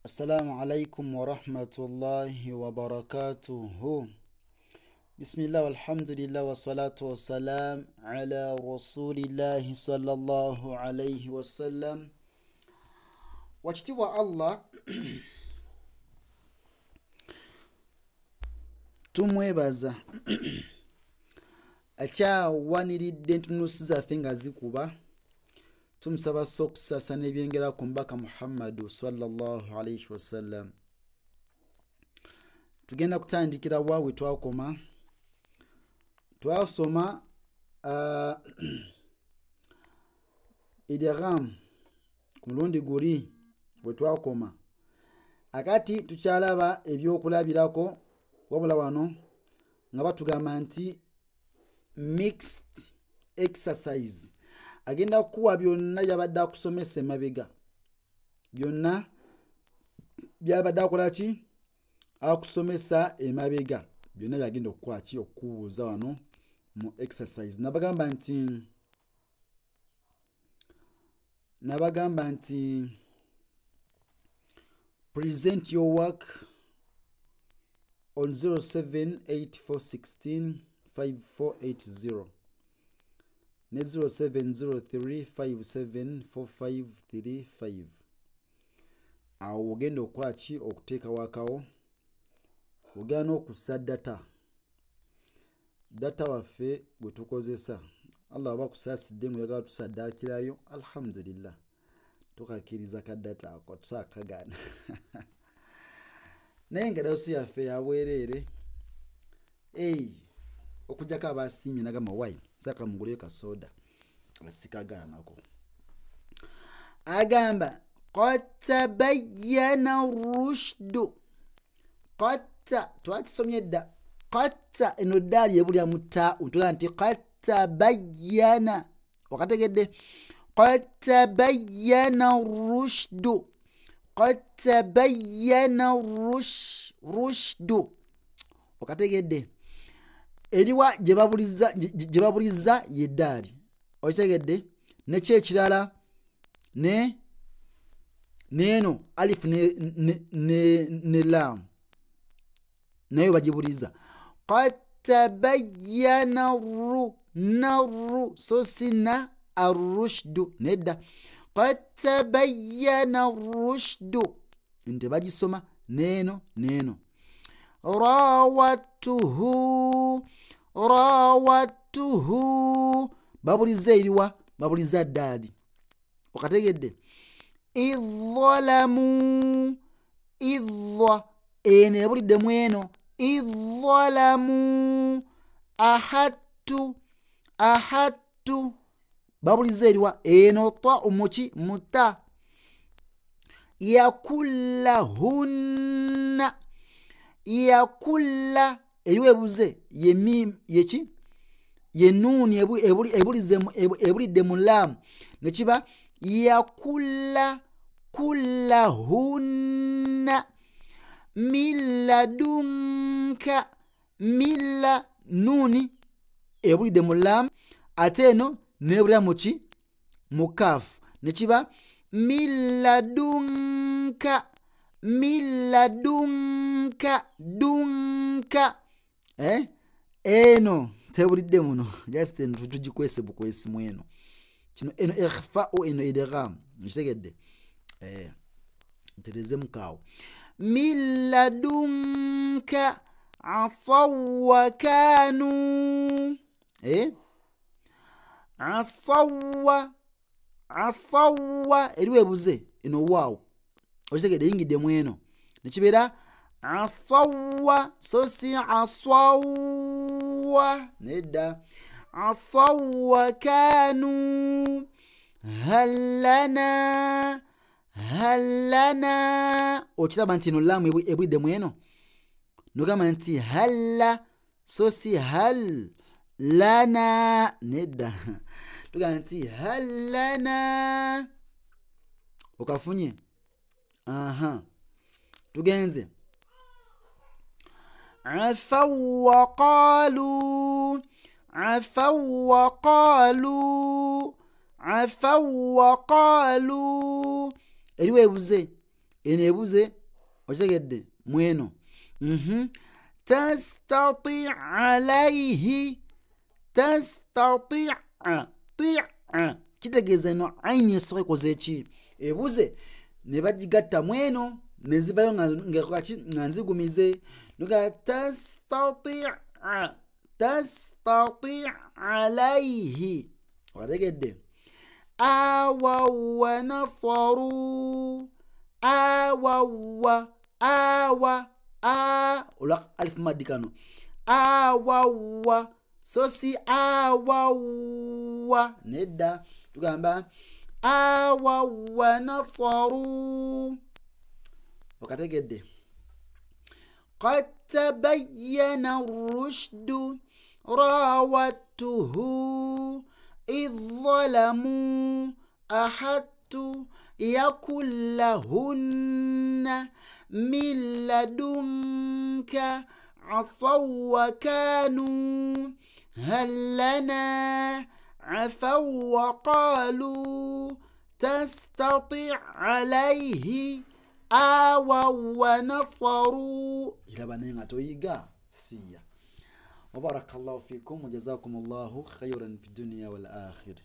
Assalamu alaikum warahmatullahi wabarakatuhu. Bismillah walhamdulillah wassalatu wassalam ala rasulillahi sallallahu alaihi wasallam. Wakitiibwa Allah, tumwebaza akyawaniridde entunusi zaffe nga zikuba. Tumusaba so okusasa n'ebyengera ku mbaka Muhammadu sallallahu alaihi wasallam. Tugenda kutandikira wa we twakoma. Twasoma idgham ku mulundi guli bwe twakoma. Akati tukyalaba ebyokulabirako wabula wano nga batugamba nti mixed exercise. Agenda kuwa byonna byabadde akusomesa emabega, byonna byabadde akola ki akusomesa emabega, byonna byagenda okukola ki okubuuza wano mu exercise. Nabagamba nti present your work on 078416 5480 ne 0703574535. Awo ogenda okukola ki okuteeka wakawo, ogenda n'okussa data waffe gwe tukozesa. Allah aba akusaasidde ng'oyagala tusaddaakirayo, alhamdulillah, tukakkiriza ka data ako tusaakagaana. Naye nga dawusi yaffe yabwereere, okuggyako abasiimye nagamba why saka muguleyo ka soda asikagaana nako. Agamba qad tabayyana rushdu. Qad twakisomye dda. Qad eno ddaali ebulya mu ta, tugamba nti qad tabayyana. Wakategedde? Qad tabayyana rushdu. Qad tabayyana rushdu. Wakategedde? Eriwa gye babuliza ye ddaali. Okitegedde? Neki ekirala ne neeno alifu ne laamu nayo bagibuliza. Qad tabayyana ru naru, so si na arrushdu nedda. Qad tabayyana rushdu nti bagisoma neeno neeno. Rawattuhu rawattuhu, babuliza eriwa, babuliza ddaali. Okategedde? Idh-dhalamu, idh eno ebuliddemu eno. Idh-dhalamu ahattu ahattu, babuliza eriwa eno ta muki muta. Yakullahunna, yakulla eriwo ebuze ye mim yeki ye nuuni ebulidde mu laamu nekiba yakulla kullahunna. Milladunka, milla nuuni ebulidde mu laamu ate eno nebulira muki mu kaafu nekiba milladunka milladunka dunka. Eno tebulidde muno, just eno tugikwese bukwesi mweno kino eno ikhfa'u eno idgham. Nkitegedde? Ntereze mukaawo. Milladunka asaw wa kanu, asawa asawa eriwo ebuze eno waawo. Okitegedde? Eyingidde mu eno nekibeera asawa, so si asawa nedda. Asawa kanu hallana hallana. Okiraba nti eno laamu ebulidde mu eno, nogamba nti halla, so si hal lana nedda. Tugamba nti hallana. Okafunye? Aha, tugenze. Afaw wa qalu, afaw wa qalu, afaw wa qalu. Eriwo ebuze Eno ebuze, okitegedde mweno. Tastati alaihi, tastati kitegeeza eno aini esooka ekoze ki? Ebuze, ne bagigatta mweno nezivayo nga nzigumize. Nuga tastati, tastati alaihi, otegedde. Awawa nasaru, awawa, awa, a olwa alifu maddi kano, awawa, so si awawa nedda, tugamba awawa nasaru, okategedde. Qad tabayyana rushdu rawattuhu idh zalamu ahattu yakun lahunna min ladunka asaw wa kanu hal lana afaw wa qalu tastati alayhi awaw wa nasaru. Iraba naye nga toyiga siya. Wa barakallahu fikum wa jazakumullahu khayran fi dunya wal akhirah.